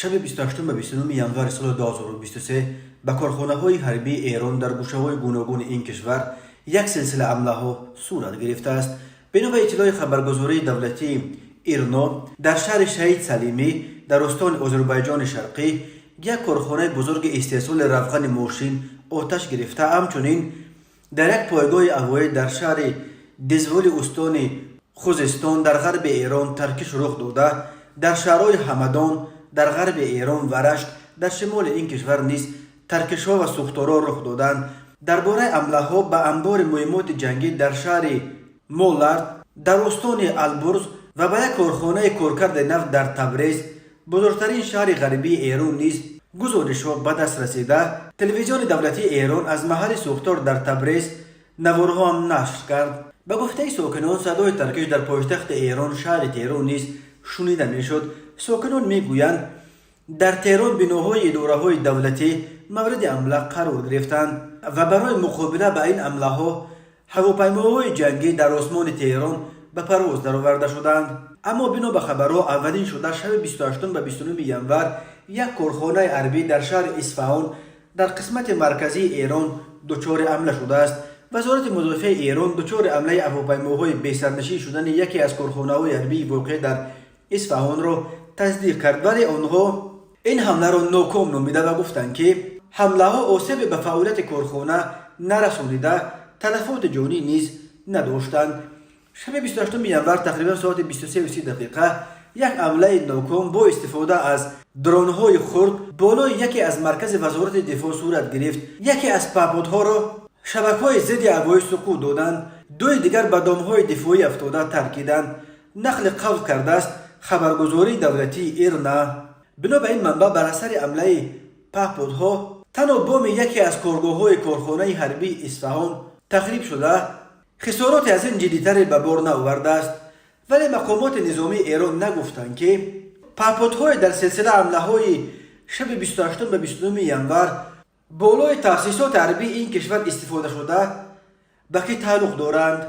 Шаби 28 ба 29 январи соли 2023 ба корхонаҳои ҳарбии Эрон дар гӯшаҳои гуногуни ин кишвар як силсила ҳамлаҳо сурат гирифтааст. Бино ба иттилои хабаргузории давлатии ИРНО, дар шаҳри Шаҳид Салимӣ дар устони Озарбойҷони Шарқӣ як корхонаи бузурги истеҳсоли равғани мошин оташ гирифта, ҳамчунин дар як пойгоҳи ҳавоӣ дар шаҳри Дизфули устони Хузистон дар ғарби Эрон таркиш рух дода, дар шаҳрҳои Ҳамадон дар ғарби Эрон ва Рашт дар шимоли ин кишвар низ таркишҳо ва сӯхторҳо рух доданд. Дар бораи ҳамлаҳо ба анбори муҳиммоти ҷангӣ дар шаҳри Молард дар устони Албурз ва ба як корхонаи коркарди нафт дар Табрез, бузургтарин шаҳри ғарбии Эрон, низ гузоришҳо ба даст расида, телевизиони давлатии Эрон аз маҳалли сӯхтор дар Табрез наворҳоам нашр кард. Ба гуфтаи сокинон, садои таркиш дар пойтахти Эрон, шаҳри Теҳрон, низ шунида мешуд. Сокинон мегӯянд, дар Теҳрон биноҳои идораҳои давлатӣ мавриди ҳамла қарор гирифтанд ва барои муқобила ба ин ҳамлаҳо ҳавопаймоҳои ҷангӣ дар осмони Теҳрон ба парвоз дароварда шуданд. Аммо бино ба хабарҳо, аввалин шуда шаби 28 ба 29 январ як корхонаи ҳарбӣ дар шаҳри Исфаҳон дар қисмати марказии Эрон дучори ҳамла шудааст. Вазорати мудофиаи Эрон дучори ҳамлаи ҳавопаймоҳои бесарнишин шудани яке аз корхонаҳои ҳарбии воқеъ дар Исфаҳонро тасдиқ кард, вале онҳо ин ҳамларо ноком номида ва гуфтанд, ки ҳамлаҳо осебе ба фаъолияти корхона нарасонида, талафоти ҷонӣ низ надоштанд. Шаби 28 январ тақрибан соати 23:30 дақиқа як ҳамлаи ноком бо истифода аз дронҳои хурд болои яке аз маркази вазорати дифоъ сурат гирифт. Яке аз паҳподҳоро шабакаҳои зидди ҳавоӣ суқут доданд, дуи дигар ба домҳои дифоӣ афтода таркиданд, нақли қавл кардааст хабаргузории давлатии ИРНА. Бино ба ин манбаъ, бар асари ҳамлаи паҳподҳо танҳо боми яке аз коргоҳҳои корхонаи ҳарбии Исфаҳон тахриб шуда, хисороте аз ин ҷиддитаре ба бор наовардааст. Вале мақомоти низомии Эрон нагуфтанд, ки паҳподҳое дар силсила ҳамлаҳои шаби 28 ба 29 январ болои таъсисоти ҳарбии ин кишвар истифода шуда ба кӣ тааллуқ доранд.